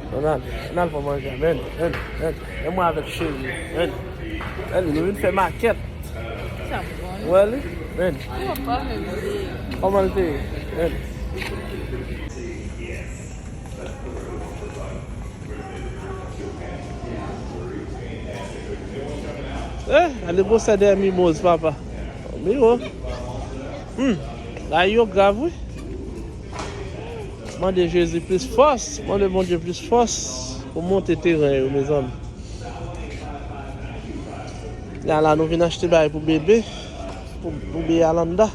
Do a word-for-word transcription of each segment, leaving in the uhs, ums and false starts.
Ann al, ann al pran manje a, men, men, men, men mwen avèk cheri, men, men, nou vin fè makèt. Sa bon. Ou wè li? Men. Ou pa fè vide. Kòman l te ye? Men. Eh, ale gwosè dèyè mimoz, papa. Miwo. Hmm, la yo grav, wi. Mande Jezi plis fòs, mande Bondye plis fòs pou monte teren yo, mezanmi. La, la, nou vin achte bagay pou bebe, pou, pou bebe Alanda.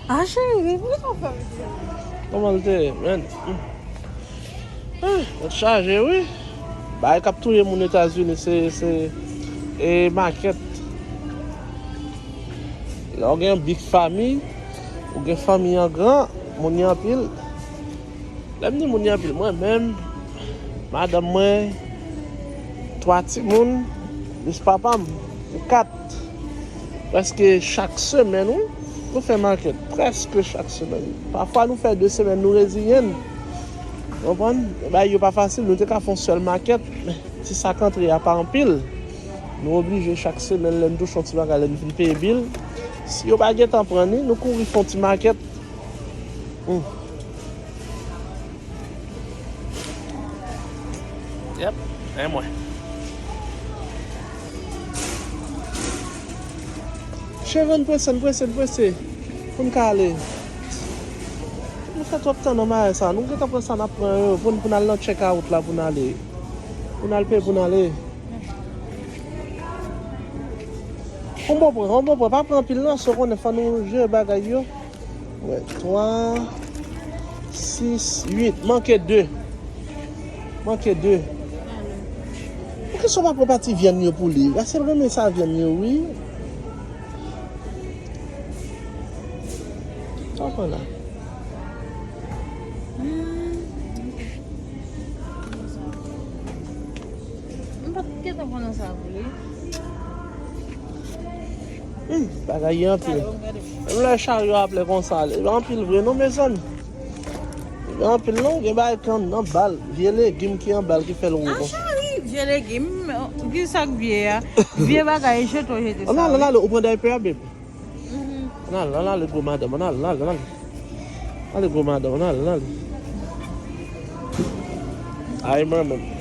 Ah, cheri, poukisa w fè m di sa? Kòman l te ye, men? Ah, tèt chaje, wi. Bagay k ap touye moun Etazini, se, se, e, makèt. Lè w gen yon big fanmi, ou gen fanmi an gran, moun yo anpil. Lè m di moun yo anpil, mwen menm, madanm mwen, twa timoun, plis papa m, nou kat. Prèske chak semèn, wi, nou fè makèt. Prèske chak semèn. Pafwa, nou fè de semèn, nou reziyen n. Ou konprann? Bagay yo pa fasil, nou te ka fè yon sèl makèt, men ti sa k antre a pa anpil. Nou oblije chak semèn, lè n touche yon ti bagay, lè n fin peye bil. Si yo pa gentan pran ni, nou kouri fè yon ti makèt. Hmm. Yep, e mwen. Cheri, ann prese, ann prese, ann prese. Pou n ka ale. Nou fè twòp tan nan bagay sa. Nou gentan pran sa n ap pran yo. Pou n, pou n al nan check out la, pou n ale. Pou n al peye, pou n ale. Konbo pran, konbo pran. Pa pran anpil non, se w konnen fò nou jere bagay yo. Wè, twa, sis, uit. Manke de. Manke de. Poukisa w pa pran pati vyann yo pou li? Paske l renmen sa vyann yo, wi. Sa w pran la? Hmm. M pa t gentan pran nan sa pou li. Hmm, bagay yo anpil. Menm lè charyo ap lè konsa, li anpil vre non, mezanmi. Li anpil non, gen bagay ki ann nan bal, vye legim ki an bal ki fè l wo konsa. Ah, cheri, vye legim, ki sa k vye a? Vye bagay, jete w jete sa. Ann ale, ann ale, ou pran daypè a, babe? Mhm. Ann ale, ann ale, gwo madanm, ann ale, ann ale, ann ale. Ale, gwo madanm, ann ale, ann ale. Ay, manman.